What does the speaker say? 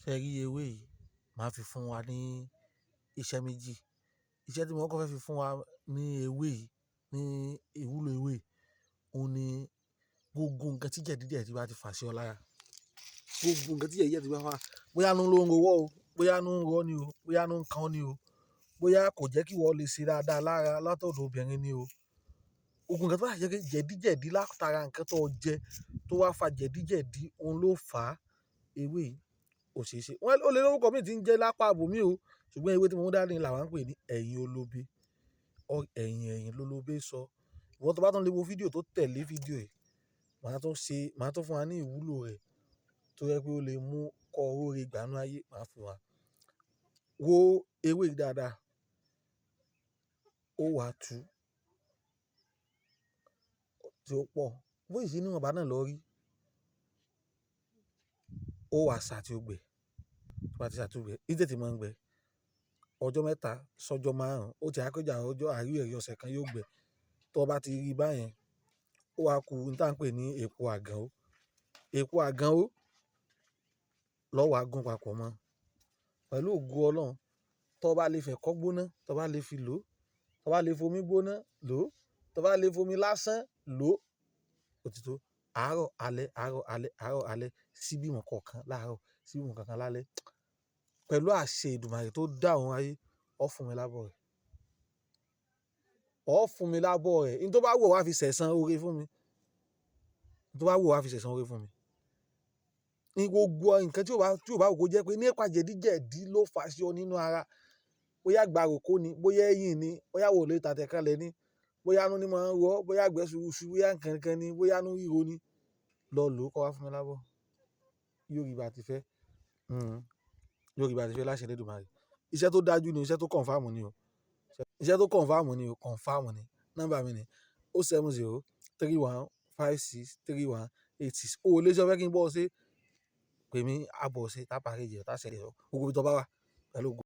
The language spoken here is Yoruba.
Ṣé rí ewé yìí? Màá fi fún wa ní iṣẹ́ méjì. Iṣẹ́ tí mo kọ́kọ́ fẹ́ fi fún wa ní ewé yìí, ní ìwúlò ewé yìí, òun ni gbogbo nǹkan tí jẹ̀díjẹ̀dí bá ti fà sí ọ lára. Gbogbo nǹkan tí jẹ̀díjẹ̀dí bá fà, bóyá inú ló ń ro wọ́ o, bóyá inú ń ro ni o, bóyá inú ń kan ni o, bóyá kò jẹ́ kí ìwọ lè ṣe dáadáa lára látọ̀dọ̀ obìnrin ni o. Gbogbo nǹkan tó bá jẹ́ pé jẹ̀díjẹ̀dí látara nǹkan tó jẹ tó wá fa jẹ̀díjẹ̀dí, òun ló fà ewé yìí, ò ṣe é ṣe. Wọ́n ó lè lórúkọ mí tí ń jẹ́ lápá ibòmí o, ṣùgbọ́n ewé tí mo mú dání là wá ń pè ní ẹ̀yìn olóbe. Ẹ̀yìn ẹ̀yìn lólobé sọ. Ìwọ tó bá tún lè wo fídíò tó tẹ̀lé fídíò yìí, màá tún ṣe, màá tún fún wa ní ìwúlò rẹ̀ tó jẹ́ pé ó lè mú kó róore gbà nínú ayé, màá fún wa. Wo ewé yìí dáadáa. Ó wà tú tí ó pọ̀. Bó sì ṣe níwọ̀nba náà lọ rí. Ó wà sá tí ó gbẹ. Tó bá ti sá tí ó gbẹ, í tètè máa ń gbẹ. Ọjọ́ mẹ́ta sọ́jọ́ márùn-ún, ó ti á kọjá ọjọ́ àárí ẹ̀rí ọ̀sẹ̀ kan yóò gbẹ. Tó bá ti rí báyẹn, ó wá ku ohun tí à ń pè ní èpo àgànó. Èpo àgànó ló wá gún papọ̀ mọ́. Pẹ̀lú ògo Ọlọ́run, tó bá lè fẹ́ kọ́ gbóná, tó bá lè fi lò, tó bá lè fomi gbóná lò, tó bá lè fomi lásán lò, ó ti tó. Àárọ̀, alẹ́, àárọ̀, alẹ́, àárọ̀, alẹ́, síbí ìmọ̀ kọ̀ọ̀kan láàárọ̀, síbí ìmọ̀ kọ̀ọ̀kan lálẹ́. Pẹ̀lú àṣẹ Èdùmàrè tó dá òun ayé, ó fún mi lábọ̀ rẹ̀. Ó fún mi lábọ̀ rẹ̀. Ohun tó bá wù ọ́ wá fi ṣẹ̀san oore fún mi. Ohun tó bá wù ọ́ wá fi ṣẹ̀san oore fún mi. Ní gbogbo nǹkan tí ò bá wù kó jẹ́ pé nípa jẹ̀díjẹ̀dí ló fà sí ọ nínú ara. Bóyá gbàròkó ni, bóyá ẹ̀yìn ni, bóyá wò lè tàtẹ̀ kanlẹ̀ ni, bóyá inú ni máa ń ro ọ́, bóyá ìgbẹ́ ṣùrùṣù, bóyá nǹkan kan ni, bóyá inú ríro ni. Lọ lò ó kó wá fún mi lábọ̀. Yóò rí bá ti fẹ́. Yóò rí bá ti fẹ́ láṣẹ Elédùmarè. Iṣẹ́ tó dájú ni, iṣẹ́ tó confirm ni o. Iṣẹ́ tó confirm ni o, confirm ni. Nọ́mbà mi ni 07031563186. O lè ṣe ọ fẹ́ kí n bọ́ ọ ṣe, pè mí, a bọ̀ ọ ṣe, tá package ẹ̀, tá send ẹ̀, gbogbo ibi tó bá wà pẹ̀lú ògo.